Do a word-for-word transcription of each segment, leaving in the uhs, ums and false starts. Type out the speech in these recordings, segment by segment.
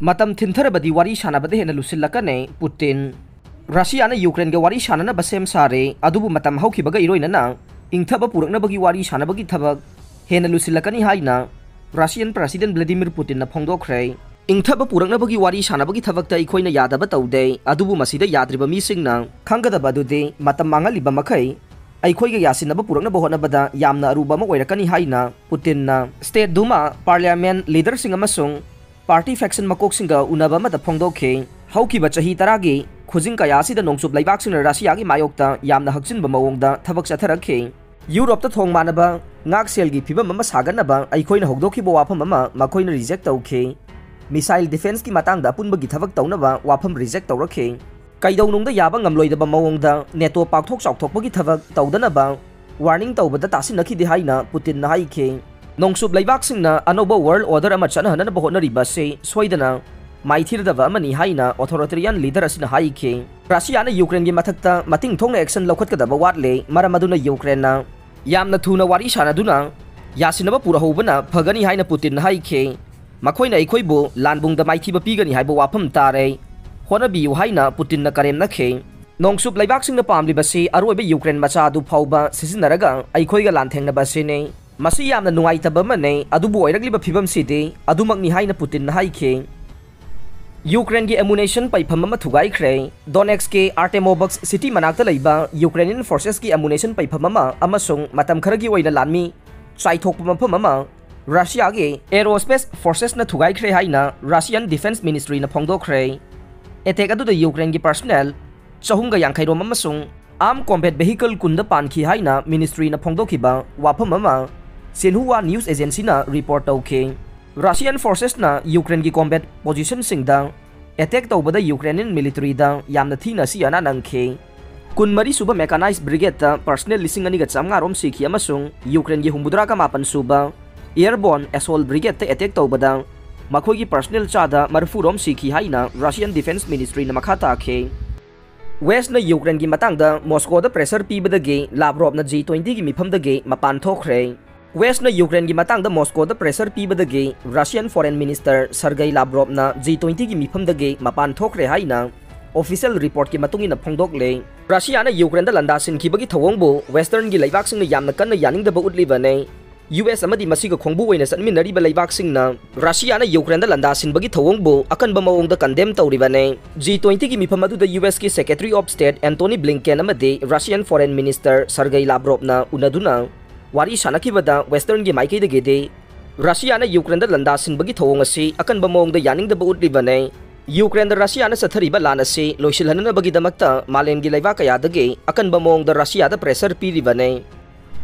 ꯃꯇꯝ ꯊꯤꯟꯊꯔꯕꯗꯤ ꯋꯥꯔꯤ ꯁꯥꯟꯅꯕꯗ ꯍꯦꯟꯅ ꯂꯨꯁꯤꯜꯂꯛꯀꯅꯤ꯫ ꯄꯨꯇꯤꯟ꯫ ꯔꯁꯤꯌꯥꯅ ꯌꯨꯀ꯭ꯔꯦꯟꯒ ꯋꯥꯔꯤ ꯁꯥꯟꯅꯅꯕ ꯁꯦꯝ ꯁꯥꯔꯦ, ꯑꯗꯨꯕꯨ ꯃꯇꯝ ꯍꯧꯈꯤꯕꯒ ꯏꯔꯣꯏꯅꯅ ꯏꯪꯊꯕ ꯄꯨꯔꯛꯅꯕꯒꯤ ꯋꯥꯔꯤ ꯁꯥꯟꯅꯕꯒꯤ ꯊꯕꯛ ꯍꯦꯟꯅ ꯂꯨꯁꯤꯜꯂꯛꯀꯅꯤ ꯍꯥꯏꯅ ꯔꯁꯤꯌꯥꯟ ꯄ꯭ꯔꯁꯤꯗꯦꯟ ꯚ꯭ꯂꯥꯗꯤꯃꯤꯔ ꯄꯨꯇꯤꯟꯅ ꯐꯣꯡꯗꯣꯛꯈ꯭ꯔꯦ꯫ ꯏꯪꯊꯕ ꯄꯨꯔꯛꯅꯕꯒꯤ ꯋꯥꯔꯤ ꯁꯥꯟꯅꯕꯒꯤ ꯊꯕꯛꯇ ꯑꯩꯈꯣꯏꯅ ꯌꯥꯗꯕ ꯇꯧꯗꯦ, ꯑꯗꯨꯕꯨ ꯃꯁꯤꯗ ꯌꯥꯗ꯭ꯔꯤꯕ ꯃꯤꯁꯤꯡꯅ ꯈꯪꯒꯗꯕ ꯑꯗꯨꯗꯤ ꯃꯇꯝ ꯃꯥꯡꯍꯜꯂꯤꯕ ꯃꯈꯩ ꯑꯩꯈꯣꯏꯒ ꯌꯥꯁꯤꯟꯅꯕ ꯄꯨꯔꯛꯅꯕ ꯍꯣꯠꯅꯕꯗ ꯌꯥꯝꯅ ꯑꯔꯨꯕ ꯑꯃ ꯑꯣꯏꯔꯛꯀꯅꯤ ꯍꯥꯏꯅ ꯄꯨꯇꯤꯟꯅ State Duma, Parliament leaderꯁꯤꯡ ꯑꯃꯁꯨꯡ party faction ꯃꯀꯣꯛꯁꯤꯡꯒ ꯎꯅꯕ ꯑꯃꯗ ꯐꯣꯡꯗꯣꯛꯈꯤ꯫ ꯍꯧꯈꯤꯕ ꯆꯍꯤ ꯇꯔꯥꯒꯤ ꯈꯨꯖꯤꯡ ꯀꯌꯥ ꯑꯁꯤꯗ ꯅꯣꯡꯆꯨꯞ ꯂꯩꯕꯥꯛꯁꯤꯡꯅ ꯔꯁꯤꯌꯥꯒꯤ ꯃꯥꯌꯣꯛꯇ ꯌꯥꯝꯅ ꯍꯛꯆꯤꯟꯕ ꯃꯑꯣꯡꯗ ꯊꯕꯛ ꯆꯠꯊꯔꯛꯈꯤ꯫ ꯌꯨꯔꯣꯞꯇ ꯊꯣꯡ ꯃꯥꯟꯅꯕ ꯉꯥꯛꯁꯦꯜꯒꯤ ꯐꯤꯚꯝ ꯑꯃ ꯁꯥꯒꯠꯅꯕ ꯑꯩꯈꯣꯏꯅ ꯍꯧꯗꯣꯛꯈꯤꯕ ꯋꯥꯐꯝ ꯑꯃ ꯃꯈꯣꯏꯅ reject ꯇꯧꯈꯤ꯫ Missile defenceꯀꯤ ꯃꯇꯥꯡꯗ ꯑꯄꯨꯟꯕꯒꯤ ꯊꯕꯛ ꯇꯧꯅꯕ ꯋꯥꯐꯝ reject ꯇꯧꯔꯛꯈꯤ꯫ ꯀꯩꯗꯧꯅꯨꯡꯗ ꯌꯥꯕ ꯉꯝꯂꯣꯏꯗꯕ ꯃꯑꯣꯡꯗ NATO ꯄꯥꯛꯊꯣꯛ ꯆꯥꯎꯊꯣꯛꯄꯒꯤ ꯊꯕꯛ ꯇꯧꯗꯅꯕ warning ꯇꯧꯕꯗ ꯇꯥꯁꯤꯟꯅꯈꯤꯗꯦ ꯍꯥꯏꯅ ꯄꯨꯇꯤꯟꯅ ꯍꯥꯏꯈꯤ꯫ ꯅꯣꯡꯆꯨꯞ ꯂꯩꯕꯥꯛꯁꯤꯡꯅ ꯑꯅꯧꯕ world order ꯑꯃ ꯆꯠꯅꯍꯟꯅꯕ ꯍꯣꯠꯅꯔꯤꯕ ꯑꯁꯤ ꯁꯣꯏꯗꯅ ꯃꯥꯏꯊꯤꯔꯗꯕ ꯑꯃꯅꯤ ꯍꯥꯏꯅ authoritarian leader ꯑꯁꯤꯅ ꯍꯥꯏꯈꯤ꯫ ꯔꯁꯤꯌꯥꯅ ꯌꯨꯀ꯭ꯔꯦꯟꯒꯤ ꯃꯊꯛꯇ ꯃꯇꯤꯡ ꯊꯣꯛꯅ action ꯂꯧꯈꯠꯀꯗꯕ ꯋꯥꯠꯂꯦ, ꯃꯔꯝ ꯑꯗꯨꯅ ꯌꯨꯀ꯭ꯔꯦꯟꯅ ꯌꯥꯝꯅ ꯊꯨꯅ ꯋꯥꯔꯤ ꯁꯥꯟꯅꯗꯨꯅ ꯌꯥꯁꯤꯟꯅꯕ ꯄꯨꯔꯛꯍꯧꯕꯅ ꯐꯒꯅꯤ ꯍꯥꯏꯅ ꯄꯨꯇꯤꯟꯅ ꯍꯥꯏꯈꯤ꯫ ꯃꯈꯣꯏꯅ ꯑꯩꯈꯣꯏꯕꯨ ꯂꯥꯟꯕꯨꯡꯗ ꯃꯥꯏꯊꯤꯕ ꯄꯤꯒꯅꯤ ꯍꯥꯏꯕ ꯋꯥꯐꯝ ꯇꯥꯔꯦ꯫ ꯍꯣꯠꯅꯕꯤꯌꯨ ꯍꯥꯏꯅ ꯄꯨꯇꯤꯟꯅ ꯀꯔꯦꯝꯅꯈꯤ꯫ ꯅꯣꯡꯆꯨꯞ ꯂꯩꯕꯥꯛꯁꯤꯡꯅ ꯄꯥꯝꯂꯤꯕꯁꯤ ꯑꯔꯣꯏꯕ ꯌꯨꯀ꯭ꯔꯦꯟ ꯃꯆꯥ ꯑꯗꯨ ꯐꯥꯎꯕ ꯁꯤꯖꯤꯟꯅꯔꯒ ꯑꯩꯈꯣꯏꯒ ꯂꯥꯟꯊꯦꯡꯅꯕ ꯑꯁꯤꯅꯤ꯫ ꯃꯁꯤ ꯌꯥꯝꯅ ꯅꯨꯡꯉꯥꯏꯇꯕ ꯑꯃꯅꯤ, ꯑꯗꯨꯕꯨ ꯑꯣꯏꯔꯛꯂꯤꯕ ꯐꯤꯕꯝꯁꯤꯗꯤ ꯑꯗꯨꯃꯛꯅꯤ ꯍꯥꯏꯅ ꯄꯨꯇꯤꯟꯅ ꯍꯥꯏꯈꯤ꯫ ꯌꯨꯀ꯭ꯔꯦꯟꯒꯤ ammunition ꯄꯩꯐꯝ ꯑꯃ ꯊꯨꯒꯥꯏꯈ꯭ꯔꯦ꯫ Donetskꯀꯤ Artemovsk city ꯃꯅꯥꯛꯇ ꯂꯩꯕ Ukrainian forcesꯀꯤ ammunition ꯄꯩꯐꯝ ꯑꯃ ꯑꯃꯁꯨꯡ ꯃꯇꯝ ꯈꯔꯒꯤ ꯑꯣꯏꯅ ꯂꯥꯟꯃꯤ ꯆꯥꯏꯊꯣꯛꯄ ꯃꯐꯝ ꯑꯃ ꯔꯁꯤꯌꯥꯒꯤ aerospace forcesꯅ ꯊꯨꯒꯥꯏꯈ꯭ꯔꯦ ꯍꯥꯏꯅ Russian Defense Ministryꯅ ꯐꯣꯡꯗꯣꯛꯈ꯭ꯔꯦ꯫ Attack ꯑꯗꯨꯗ ꯌꯨꯀ꯭ꯔꯦꯟꯒꯤ personnel ꯆꯍꯨꯝꯒ ꯌꯥꯡꯈꯩ ꯔꯣꯝ ꯑꯃꯁꯨꯡ armed combat vehicle ꯀꯨꯟꯗ ꯄꯥꯟꯈꯤ ꯍꯥꯏꯅ ministryꯅ ꯐꯣꯡꯗꯣꯛꯈꯤꯕ ꯋꯥꯐꯝ ꯑꯃ Xinhua news agencyꯅ report ꯇꯧꯈꯤ꯫ Russian forcesꯅ ꯌꯨꯀ꯭ꯔꯦꯟꯒꯤ combat positionꯁꯤꯡꯗ attack ꯇꯧꯕꯗ Ukrainian militaryꯗ ꯌꯥꯝꯅ ꯊꯤꯅ ꯑꯁꯤ ꯑꯅꯥ ꯅꯪꯈꯤ꯫ ꯀꯨꯟꯃꯔꯤ ꯁꯨꯕ Mechanized Brigadeꯇ personnel ꯂꯤꯁꯤꯡ ꯑꯅꯤꯒ ꯆꯥꯝꯃꯉꯥ ꯔꯣꯝ ꯁꯤꯈꯤ ꯑꯃꯁꯨꯡ ꯌꯨꯀ꯭ꯔꯦꯟꯒꯤ ꯍꯨꯝꯐꯨꯇꯔꯥꯒ ꯃꯥꯄꯟ ꯁꯨꯕ Airborne Assault Brigadeꯇ attack ꯇꯧꯕꯗ ꯃꯈꯣꯏꯒꯤ personnel ꯆꯥꯗ ꯃꯔꯤꯐꯨ ꯔꯣꯝ ꯁꯤꯈꯤ ꯍꯥꯏꯅ Russian Defense Ministryꯅ ꯃꯈꯥ ꯇꯥꯈꯤ꯫ Westꯅ ꯌꯨꯀ꯭ꯔꯦꯟꯒꯤ ꯃꯇꯥꯡꯗ ꯃꯣꯁꯀꯣꯗ pressure ꯄꯤꯕꯗꯒꯤ ꯂꯥꯚ꯭ꯔꯣꯚꯅ G twentyꯒꯤ ꯃꯤꯐꯝꯗꯒꯤ ꯃꯄꯥꯟ ꯊꯣꯛꯈ꯭ꯔꯦ꯫ Westꯅ Ukraineꯒꯤ ꯃꯇꯥꯡꯗ Moscowꯗ pressure ꯄꯤꯕꯗꯒꯤ Russian Foreign Minister Sergei Lavrovꯅ G twentyꯒꯤ ꯃꯤꯐꯝꯗꯒꯤ ꯃꯄꯥꯟ ꯊꯣꯛꯈ꯭ꯔꯦ ꯍꯥꯏꯅ official reportꯀꯤ ꯃꯇꯨꯡ ꯏꯟꯅ ꯐꯣꯡꯗꯣꯛꯂꯦ꯫ ꯔꯁꯤꯌꯥꯅ ꯌꯨꯀ꯭ꯔꯦꯟꯗ ꯂꯥꯟꯗꯥꯁꯤꯟꯈꯤꯕꯒꯤ ꯊꯧꯑꯣꯡꯕꯨ Westernꯒꯤ ꯂꯩꯕꯥꯛꯁꯤꯡꯅ ꯌꯥꯝꯅ ꯀꯟꯅ ꯌꯥꯅꯤꯡꯗꯕ ꯎꯠꯂꯤꯕꯅꯤ꯫ ꯌꯨ ꯑꯦꯁ ꯑꯃꯗꯤ ꯃꯁꯤꯒ ꯈꯣꯡꯕꯨ ꯑꯣꯏꯅ ꯆꯠꯃꯤꯟꯅꯔꯤꯕ ꯂꯩꯕꯥꯛꯁꯤꯡꯅ ꯔꯁꯤꯌꯥꯅ ꯌꯨꯀ꯭ꯔꯦꯟꯗ ꯂꯥꯟꯗꯥꯁꯤꯟꯕꯒꯤ ꯊꯧꯑꯣꯡꯕꯨ ꯑꯀꯟꯕ ꯃꯑꯣꯡꯗ condemn ꯇꯧꯔꯤꯕꯅꯤ꯫ G twentyꯒꯤ ꯃꯤꯐꯝ ꯑꯗꯨꯗ U ꯑꯦꯁꯀꯤ Secretary of State Antony Blinken ꯑꯃꯗꯤ Russian Foreign Minister Sergei Lavrovꯅ ꯎꯅꯗꯨꯅ ꯋꯥꯔꯤ ꯁꯥꯟꯅꯈꯤꯕꯗ Westernꯒꯤ ꯃꯥꯏꯀꯩꯗꯒꯤꯗꯤ ꯔꯁꯤꯌꯥꯅ ꯌꯨꯀ꯭ꯔꯦꯟꯗ ꯂꯥꯟꯗꯥꯁꯤꯟꯕꯒꯤ ꯊꯧꯑꯣꯡ ꯑꯁꯤ ꯑꯀꯟꯕ ꯃꯑꯣꯡꯗ ꯌꯥꯅꯤꯡꯗꯕ ꯎꯠꯂꯤꯕꯅꯤ꯫ ꯌꯨꯀ꯭ꯔꯦꯟꯗ ꯔꯁꯤꯌꯥꯅ ꯆꯠꯊꯔꯤꯕ ꯂꯥꯟ ꯑꯁꯤ ꯂꯣꯏꯁꯤꯜꯍꯟꯅꯕꯒꯤꯗꯃꯛꯇ ꯃꯥꯂꯦꯝꯒꯤ ꯂꯩꯕꯥꯛ ꯀꯌꯥꯗꯒꯤ ꯑꯀꯟꯕ ꯃꯑꯣꯡꯗ ꯔꯁꯤꯌꯥꯗ pressure ꯄꯤꯔꯤꯕꯅꯤ꯫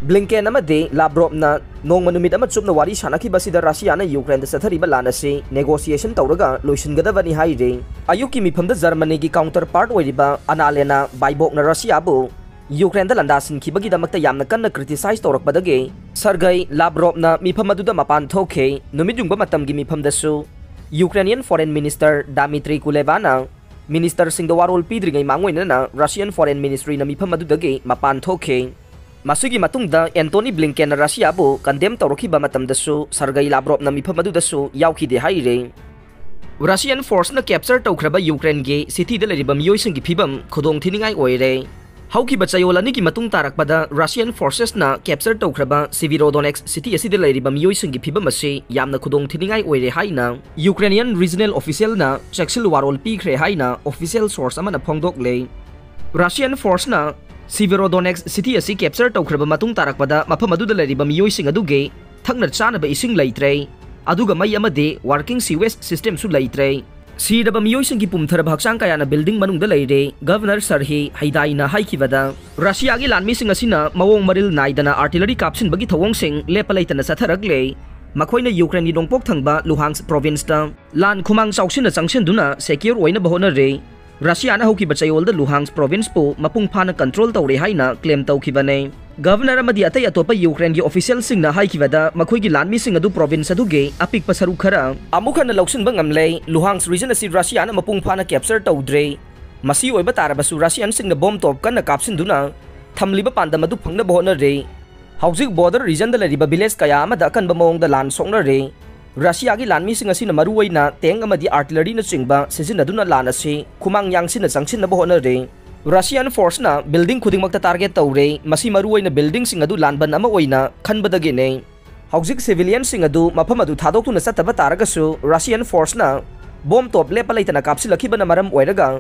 Blinken ꯑꯃꯗꯤ Lavrovꯅ ꯅꯣꯡꯃ ꯅꯨꯃꯤꯠ ꯑꯃ ꯆꯨꯞꯅ ꯋꯥꯔꯤ ꯁꯥꯟꯅꯈꯤꯕ ꯑꯁꯤꯗ ꯔꯁꯤꯌꯥꯅ ꯌꯨꯀ꯭ꯔꯦꯟꯗ ꯆꯠꯊꯔꯤꯕ ꯂꯥꯟ ꯑꯁꯤ negotiation ꯇꯧꯔꯒ ꯂꯣꯏꯁꯤꯟꯒꯗꯕꯅꯤ ꯍꯥꯏꯔꯤ꯫ ꯑꯌꯨꯛꯀꯤ ꯃꯤꯐꯝꯗ ꯖꯔꯃꯅꯤꯒꯤ counterpart ꯑꯣꯏꯔꯤꯕ Annalena Baerbockꯅ ꯔꯁꯤꯌꯥꯕꯨ ꯌꯨꯀ꯭ꯔꯦꯟꯗ ꯂꯥꯟꯗꯥꯁꯤꯟꯈꯤꯕꯒꯤꯗꯃꯛꯇ ꯌꯥꯝꯅ ꯀꯟꯅ criticize ꯇꯧꯔꯛꯄꯗꯒꯤ Sergei Lavrovꯅ ꯃꯤꯐꯝ ꯑꯗꯨꯗ ꯃꯄꯥꯟ ꯊꯣꯛꯈꯤ꯫ ꯅꯨꯃꯤꯠ ꯌꯨꯡꯕ ꯃꯇꯝꯒꯤ ꯃꯤꯐꯝꯗꯁꯨ Ukrainian Foreign Minister Dmytro Kulebaꯅ ministerꯁꯤꯡꯗ ꯋꯥꯔꯣꯜ ꯄꯤꯗ꯭ꯔꯤꯉꯩ ꯃꯥꯡꯑꯣꯏꯅꯅ Russian Foreign Ministryꯅ ꯃꯤꯐꯝ ꯑꯗꯨꯗꯒꯤ ꯃꯄꯥꯟ ꯊꯣꯛꯈꯤ꯫ ꯃꯁꯤꯒꯤ ꯃꯇꯨꯡꯗ Antony Blinkenꯅ ꯔꯁꯤꯌꯥꯕꯨ condemn ꯇꯧꯔꯛꯈꯤꯕ ꯃꯇꯝꯗꯁꯨ Sergei Lavrovꯅ ꯃꯤꯐꯝ ꯑꯗꯨꯗꯁꯨ ꯌꯥꯎꯈꯤꯗꯦ ꯍꯥꯏꯔꯤ꯫ Russian forceꯅ capture ꯇꯧꯈ꯭ꯔꯕ ꯌꯨꯀ꯭ꯔꯦꯟꯒꯤ cityꯗ ꯂꯩꯔꯤꯕ ꯃꯤꯑꯣꯏꯁꯤꯡꯒꯤ ꯐꯤꯕꯝ ꯈꯨꯗꯣꯡ ꯊꯤꯅꯤꯡꯉꯥꯏ ꯑꯣꯏꯔꯦ꯫ ꯍꯧꯈꯤꯕ ꯆꯌꯣꯜ ꯑꯅꯤꯒꯤ ꯃꯇꯨꯡ ꯇꯥꯔꯛꯄꯗ Russian forcesꯅ capture ꯇꯧꯈ꯭ꯔꯕ Severodonetsk city ꯑꯁꯤꯗ ꯂꯩꯔꯤꯕ ꯃꯤꯑꯣꯏꯁꯤꯡꯒꯤ ꯐꯤꯕꯝ ꯑꯁꯤ ꯌꯥꯝꯅ ꯈꯨꯗꯣꯡ ꯊꯤꯅꯤꯡꯉꯥꯏ ꯑꯣꯏꯔꯦ ꯍꯥꯏꯅ Ukrainian regional officialꯅ ꯆꯦꯛꯁꯤꯜ ꯋꯥꯔꯣꯜ ꯄꯤꯈ꯭ꯔꯦ ꯍꯥꯏꯅ official source ꯑꯃꯅ ꯐꯣꯡꯗꯣꯛꯂꯦ꯫ Russian forceꯅ Severodonetsk city ꯑꯁꯤ capture ꯇꯧꯈ꯭ꯔꯕ ꯃꯇꯨꯡ ꯇꯥꯔꯛꯄꯗ ꯃꯐꯝ ꯑꯗꯨꯗ ꯂꯩꯔꯤꯕ ꯃꯤꯑꯣꯏꯁꯤꯡ ꯑꯗꯨꯒꯤ ꯊꯛꯅ ꯆꯥꯅꯕ ꯏꯁꯤꯡ ꯂꯩꯇ꯭ꯔꯦ, ꯑꯗꯨꯒ ꯃꯩ ꯑꯃꯗꯤ working sewage systemꯁꯨ ꯂꯩꯇ꯭ꯔꯦ꯫ ꯁꯤꯔꯕ ꯃꯤꯑꯣꯏꯁꯤꯡꯒꯤ ꯄꯨꯝꯊꯔꯕ ꯍꯛꯆꯥꯡ ꯀꯌꯥꯅ building ꯃꯅꯨꯡꯗ ꯂꯩꯔꯦ꯫ Governor Serhiy Haidaiꯅ ꯍꯥꯏꯈꯤꯕꯗ, ꯔꯁꯤꯌꯥꯒꯤ ꯂꯥꯟꯃꯤꯁꯤꯡ ꯑꯁꯤꯅ ꯃꯑꯣꯡ ꯃꯔꯤꯜ ꯅꯥꯏꯗꯅ artillery ꯀꯥꯞꯁꯤꯟꯕꯒꯤ ꯊꯧꯑꯣꯡꯁꯤꯡ ꯂꯦꯞꯄ ꯂꯩꯇꯅ ꯆꯠꯊꯔꯛꯂꯦ꯫ ꯃꯈꯣꯏꯅ ꯌꯨꯀ꯭ꯔꯦꯟꯒꯤ ꯅꯣꯡꯄꯣꯛ ꯊꯪꯕ Luhansk provinceꯇ ꯂꯥꯟ ꯈꯨꯃꯥꯡ ꯆꯥꯎꯁꯤꯟꯅ ꯆꯪꯁꯤꯟꯗꯨꯅ secure ꯑꯣꯏꯅꯕ ꯍꯣꯠꯅꯔꯦ꯫ ꯔꯁꯤꯌꯥꯅ ꯍꯧꯈꯤꯕ ꯆꯌꯣꯜꯗ Luhansk provinceꯄꯨ ꯃꯄꯨꯡ ꯐꯥꯅ control ꯇꯧꯔꯦ ꯍꯥꯏꯅ claim ꯇꯧꯈꯤꯕꯅꯦ꯫ Governor ꯑꯃꯗꯤ ꯑꯇꯩ ꯑꯇꯣꯞꯄ ꯌꯨꯀ꯭ꯔꯦꯟꯒꯤ officialꯁꯤꯡꯅ ꯍꯥꯏꯈꯤꯕꯗ, ꯃꯈꯣꯏꯒꯤ ꯂꯥꯟꯃꯤꯁꯤꯡ ꯑꯗꯨ province ꯑꯗꯨꯒꯤ ꯑꯄꯤꯛꯄ ꯁꯔꯨꯛ ꯈꯔ ꯑꯃꯨꯛ ꯍꯟꯅ ꯂꯧꯁꯤꯟꯕ ꯉꯝꯂꯦ꯫ Luhansk region ꯑꯁꯤ ꯔꯁꯤꯌꯥꯅ ꯃꯄꯨꯡ ꯐꯥꯅ capture ꯇꯧꯗ꯭ꯔꯦ꯫ ꯃꯁꯤ ꯑꯣꯏꯕ ꯇꯥꯔꯕꯁꯨ, ꯔꯁꯤꯌꯟꯁꯤꯡꯅ bomb ꯇꯣꯞ ꯀꯟꯅ ꯀꯥꯞꯁꯤꯟꯗꯨꯅ ꯊꯝꯂꯤꯕ ꯄꯥꯟꯗꯝ ꯑꯗꯨ ꯐꯪꯅꯕ ꯍꯣꯠꯅꯔꯤ꯫ ꯍꯧꯖꯤꯛ border regionꯗ ꯂꯩꯔꯤꯕ village ꯀꯌꯥ ꯑꯃꯗ ꯑꯀꯟꯕ ꯃꯑꯣꯡꯗ ꯂꯥꯟ ꯁꯣꯛꯅꯔꯤ꯫ ꯔꯁꯤꯌꯥꯒꯤ ꯂꯥꯟꯃꯤꯁꯤꯡ ꯑꯁꯤꯅ ꯃꯔꯨꯑꯣꯏꯅ tank ꯑꯃꯗꯤ artilleryꯅꯆꯤꯡꯕ ꯁꯤꯖꯤꯟꯅꯗꯨꯅ ꯂꯥꯟ ꯑꯁꯤ ꯈꯨꯃꯥꯡ ꯌꯥꯡꯁꯤꯟꯅ ꯆꯪꯁꯤꯟꯅꯕ ꯍꯣꯠꯅꯔꯤ꯫ Russian forceꯅ building ꯈꯨꯗꯤꯡꯃꯛꯇ target ꯇꯧꯔꯦ꯫ ꯃꯁꯤ ꯃꯔꯨꯑꯣꯏꯅ buildingꯁꯤꯡ ꯑꯗꯨ ꯂꯥꯟꯕꯟ ꯑꯃ ꯑꯣꯏꯅ ꯈꯟꯕꯗꯒꯤꯅꯤ꯫ ꯍꯧꯖꯤꯛ civilianꯁꯤꯡ ꯑꯗꯨ ꯃꯐꯝ ꯑꯗꯨ ꯊꯥꯗꯣꯛꯇꯨꯅ ꯆꯠꯇꯕ ꯇꯥꯔꯒꯁꯨ, Russian forceꯅ bomb ꯇꯣꯞ ꯂꯦꯞꯄ ꯂꯩꯇꯅ ꯀꯥꯞꯁꯤꯜꯂꯛꯈꯤꯕꯅ ꯃꯔꯝ ꯑꯣꯏꯔꯒ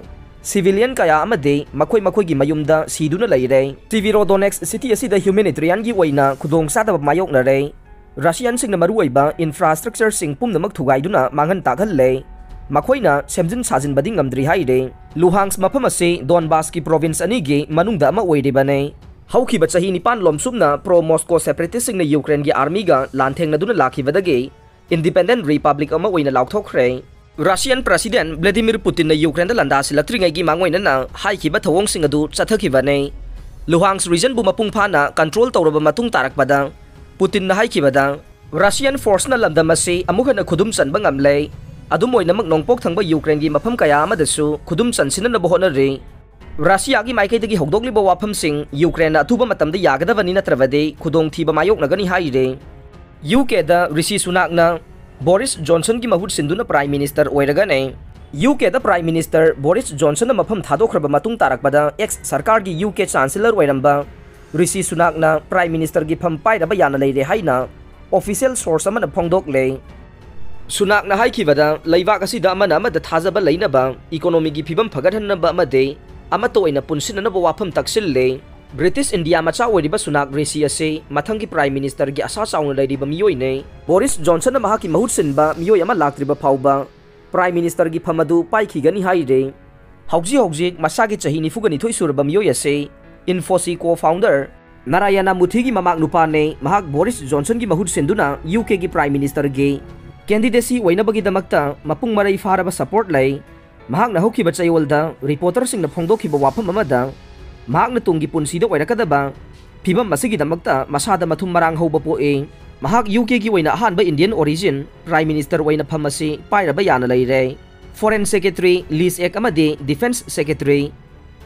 civilian ꯀꯌꯥ ꯑꯃꯗꯤ ꯃꯈꯣꯏ ꯃꯈꯣꯏꯒꯤ ꯃꯌꯨꯝꯗ ꯁꯤꯗꯨꯅ ꯂꯩꯔꯦ꯫ Severodonetsk city ꯑꯁꯤꯗ humanitarianꯒꯤ ꯑꯣꯏꯅ ꯈꯨꯗꯣꯡꯆꯥꯗꯕ ꯃꯥꯌꯣꯛꯅꯔꯦ꯫ Russianꯁꯤꯡꯅ ꯃꯔꯨꯑꯣꯏꯕ infrastructureꯁꯤꯡ ꯄꯨꯝꯅꯃꯛ ꯊꯨꯒꯥꯏꯗꯨꯅ ꯃꯥꯡꯍꯟ ꯇꯥꯛꯍꯜꯂꯦ꯫ ꯃꯈꯣꯏꯅ ꯁꯦꯝꯖꯤꯟ ꯁꯥꯖꯤꯟꯕꯗꯤ ꯉꯝꯗ꯭ꯔꯤ ꯍꯥꯏꯔꯤ꯫ Luhansk ꯃꯐꯝ ꯑꯁꯤ Donbassꯀꯤ province ꯑꯅꯤꯒꯤ ꯃꯅꯨꯡꯗ ꯑꯃ ꯑꯣꯏꯔꯤꯕꯅꯤ꯫ ꯍꯧꯈꯤꯕ ꯆꯍꯤ ꯅꯤꯄꯥꯟ ꯂꯣꯝꯁꯨꯝꯅ pro-Moscow separatistꯁꯤꯡꯅ Ukraineꯒꯤ armyꯒ ꯂꯥꯟꯊꯦꯡꯅꯗꯨꯅ ꯂꯥꯛꯈꯤꯕꯗꯒꯤ independent republic ꯑꯃ ꯑꯣꯏꯅ ꯂꯥꯎꯊꯣꯛꯈ꯭ꯔꯦ꯫ Russian President Vladimir Putinꯅ Ukraineꯗ ꯂꯥꯟꯗꯥꯁꯤꯜꯂꯛꯇ꯭ꯔꯤꯉꯩꯒꯤ ꯃꯥꯡꯑꯣꯏꯅꯅ ꯍꯥꯏꯈꯤꯕ ꯊꯧꯑꯣꯡꯁꯤꯡ ꯑꯗꯨ ꯆꯠꯊꯈꯤꯕꯅꯤ꯫ Luhansk regionꯕꯨ ꯃꯄꯨꯡ ꯐꯥꯅ control ꯇꯧꯔꯕ ꯃꯇꯨꯡ ꯇꯥꯔꯛꯄꯗ, Putinꯅ ꯍꯥꯏꯈꯤꯕꯗ, Russian forceꯅ ꯂꯝꯗꯝ ꯑꯁꯤ ꯑꯃꯨꯛ ꯍꯟꯅ ꯈꯨꯗꯨꯝ ꯆꯟꯕ ꯉꯝꯂꯦ꯫ ꯑꯗꯨꯝ ꯑꯣꯏꯅꯃꯛ, ꯅꯣꯡꯄꯣꯛ ꯊꯪꯕ Ukraineꯒꯤ ꯃꯐꯝ ꯀꯌꯥ ꯑꯃꯗꯁꯨ ꯈꯨꯗꯨꯝ ꯆꯟꯁꯤꯟꯅꯅꯕ ꯍꯣꯠꯅꯔꯤ꯫ Russiaꯒꯤ ꯃꯥꯏꯀꯩꯗꯒꯤ ꯍꯧꯗꯣꯛꯂꯤꯕ ꯋꯥꯐꯝꯁꯤꯡ Ukraineꯅ ꯑꯊꯨꯕ ꯃꯇꯝꯗ ꯌꯥꯒꯗꯕꯅꯤ, ꯅꯠꯇ꯭ꯔꯕꯗꯤ ꯈꯨꯗꯣꯡꯊꯤꯕ ꯃꯥꯌꯣꯛꯅꯒꯅꯤ ꯍꯥꯏꯔꯤ꯫ UKꯗ Rishi Sunakꯅ Boris Johnsonꯒꯤ ꯃꯍꯨꯠ ꯁꯤꯟꯗꯨꯅ Prime Minister ꯑꯣꯏꯔꯒꯅꯤ꯫ UKꯗ Prime Minister Boris Johnsonꯅ ꯃꯐꯝ ꯊꯥꯗꯣꯛꯈ꯭ꯔꯕ ꯃꯇꯨꯡ ꯇꯥꯔꯛꯄꯗ, ex ꯁꯔꯀꯥꯔꯒꯤ UK Chancellor ꯑꯣꯏꯔꯝꯕ Rishi Sunakꯅ Prime Ministerꯒꯤ ꯐꯝ ꯄꯥꯏꯔꯕ ꯌꯥꯅ ꯂꯩꯔꯦ ꯍꯥꯏꯅ official source ꯑꯃꯅ ꯐꯣꯡꯗꯣꯛꯂꯦ꯫ ꯁꯨꯅꯥꯛꯅ ꯍꯥꯏꯈꯤꯕꯗ, ꯂꯩꯕꯥꯛ ꯑꯁꯤꯗ ꯑꯃꯅ ꯑꯃꯗ ꯊꯥꯖꯕ ꯂꯩꯅꯕ, economyꯒꯤ ꯐꯤꯕꯝ ꯐꯒꯠꯍꯟꯅꯕ ꯑꯃꯗꯤ ꯑꯃꯠꯇ ꯑꯣꯏꯅ ꯄꯨꯟꯁꯤꯟꯅꯅꯕ ꯋꯥꯐꯝ ꯇꯛꯁꯤꯜꯂꯦ꯫ British India ꯃꯆꯥ ꯑꯣꯏꯔꯤꯕ ꯁꯨꯅꯥꯛ ꯔꯤꯁꯤ ꯑꯁꯤ ꯃꯊꯪꯒꯤ Prime Ministerꯒꯤ ꯑꯁꯥ ꯆꯥꯎꯅ ꯂꯩꯔꯤꯕ ꯃꯤꯑꯣꯏꯅꯤ꯫ Boris Johnsonꯅ ꯃꯍꯥꯛꯀꯤ ꯃꯍꯨꯠ ꯁꯤꯟꯕ ꯃꯤꯑꯣꯏ ꯑꯃ ꯂꯥꯛꯇ꯭ꯔꯤꯕ ꯐꯥꯎꯕ Prime Ministerꯒꯤ ꯐꯝ ꯑꯗꯨ ꯄꯥꯏꯈꯤꯒꯅꯤ ꯍꯥꯏꯔꯦ꯫ ꯍꯧꯖꯤꯛ ꯍꯧꯖꯤꯛ ꯃꯁꯥꯒꯤ ꯆꯍꯤ ꯅꯤꯐꯨꯒ ꯅꯤꯊꯣꯏ ꯁꯨꯔꯕ ꯃꯤꯑꯣꯏ ꯑꯁꯤ Infosys co-founder Narayana Murthyꯒꯤ ꯃꯃꯥꯛ ꯅꯨꯄꯥꯅꯦ꯫ ꯃꯍꯥꯛ Boris Johnsonꯒꯤ ꯃꯍꯨꯠ ꯁꯤꯟꯗꯨꯅ UKꯒꯤ Prime Ministerꯒꯤ candidacy ꯑꯣꯏꯅꯕꯒꯤꯗꯃꯛꯇ ꯃꯄꯨꯡ ꯃꯔꯩ ꯐꯥꯔꯕ support ꯂꯩ꯫ ꯃꯍꯥꯛꯅ ꯍꯧꯈꯤꯕ ꯆꯌꯣꯜꯗ reporterꯁꯤꯡꯅ ꯐꯣꯡꯗꯣꯛꯈꯤꯕ ꯋꯥꯐꯝ ꯑꯃꯗ, ꯃꯍꯥꯛꯅ ꯇꯨꯡꯒꯤ ꯄꯨꯟꯁꯤꯗ ꯑꯣꯏꯔꯛꯀꯗꯕ ꯐꯤꯚꯝ ꯑꯁꯤꯒꯤꯗꯃꯛꯇ ꯃꯁꯥꯗ ꯃꯊꯨꯝ ꯃꯔꯥꯡ ꯍꯧꯕ ꯄꯣꯛꯏ꯫ ꯃꯍꯥꯛ UKꯒꯤ ꯑꯣꯏꯅ ꯑꯍꯥꯟꯕ Indian origin Prime Minister ꯑꯣꯏꯅ ꯐꯝ ꯑꯁꯤ ꯄꯥꯏꯔꯕ ꯌꯥꯅ ꯂꯩꯔꯦ꯫ Foreign Secretary Liz Ack ꯑꯃꯗꯤ Defence Secretary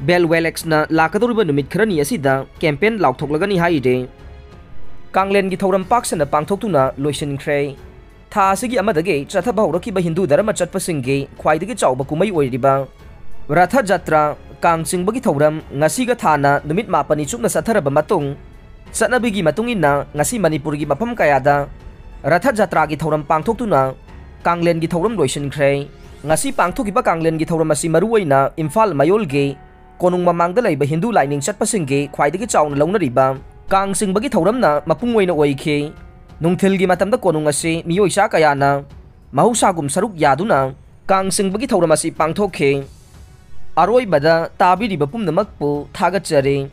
Bill Wallaceꯅ ꯂꯥꯛꯀꯗꯧꯔꯤꯕ ꯅꯨꯃꯤꯠ ꯈꯔꯅꯤ ꯑꯁꯤꯗ campaign ꯂꯥꯎꯊꯣꯛꯂꯒꯅꯤ ꯍꯥꯏꯔꯦ꯫ ꯀꯥꯡꯂꯦꯟꯒꯤ ꯊꯧꯔꯝ ꯄꯥꯛ ꯁꯟꯅ ꯄꯥꯡꯊꯣꯛꯇꯨꯅ ꯂꯣꯏꯁꯤꯟꯈ꯭ꯔꯦ꯫ ꯊꯥ ꯑꯁꯤꯒꯤ ꯑꯃꯗꯒꯤ ꯆꯠꯊꯕ ꯍꯧꯔꯛꯈꯤꯕ ꯍꯤꯟꯗꯨ ꯙꯔꯃ ꯆꯠꯄꯁꯤꯡꯒꯤ ꯈ꯭ꯋꯥꯏꯗꯒꯤ ꯆꯥꯎꯕ ꯀꯨꯝꯍꯩ ꯑꯣꯏꯔꯤꯕ ꯔꯊ ꯖꯇ꯭ꯔꯥ, ꯀꯥꯡ ꯆꯤꯡꯕꯒꯤ ꯊꯧꯔꯝ ꯉꯁꯤꯒ ꯊꯥꯅ ꯅꯨꯃꯤꯠ ꯃꯥꯄꯟꯅꯤ ꯆꯨꯞꯅ ꯆꯠꯊꯔꯕ ꯃꯇꯨꯡ, ꯆꯠꯅꯕꯤꯒꯤ ꯃꯇꯨꯡ ꯏꯟꯅ ꯉꯁꯤ ꯃꯅꯤꯄꯨꯔꯒꯤ ꯃꯐꯝ ꯀꯌꯥꯗ ꯔꯊ ꯖꯇ꯭ꯔꯥꯒꯤ ꯊꯧꯔꯝ ꯄꯥꯡꯊꯣꯛꯇꯨꯅ ꯀꯥꯡꯂꯦꯟꯒꯤ ꯊꯧꯔꯝ ꯂꯣꯏꯁꯤꯟꯈ꯭ꯔꯦ꯫ ꯉꯁꯤ ꯄꯥꯡꯊꯣꯛꯈꯤꯕ ꯀꯥꯡꯂꯦꯟꯒꯤ ꯊꯧꯔꯝ ꯑꯁꯤ ꯃꯔꯨꯑꯣꯏꯅ ꯏꯝꯐꯥꯜ ꯃꯌꯣꯜꯒꯤ ꯀꯣꯅꯨꯡ ꯃꯃꯥꯡꯗ ꯂꯩꯕ ꯍꯤꯟꯗꯨ ꯂꯥꯏꯅꯤꯡ ꯆꯠꯄꯁꯤꯡꯒꯤ ꯈ꯭ꯋꯥꯏꯗꯒꯤ ꯆꯥꯎꯅ ꯂꯧꯅꯔꯤꯕ ꯀꯥꯡ ꯆꯤꯡꯕꯒꯤ ꯊꯧꯔꯝꯅ ꯃꯄꯨꯡ ꯑꯣꯏꯅ ꯑꯣꯏꯈꯤ꯫ ꯅꯨꯡꯊꯤꯜꯒꯤ ꯃꯇꯝꯗ ꯀꯣꯅꯨꯡ ꯑꯁꯤ ꯃꯤꯑꯣꯏ ꯆꯥ ꯀꯌꯥꯅ ꯃꯍꯧꯁꯥꯒꯨꯝ ꯁꯔꯨꯛ ꯌꯥꯗꯨꯅ ꯀꯥꯡ ꯆꯤꯡꯕꯒꯤ ꯊꯧꯔꯝ ꯑꯁꯤ ꯄꯥꯡꯊꯣꯛꯈꯤ꯫ ꯑꯔꯣꯏꯕꯗ ꯇꯥꯕꯤꯔꯤꯕ ꯄꯨꯝꯅꯃꯛꯄꯨ ꯊꯥꯒꯠꯆꯔꯤ꯫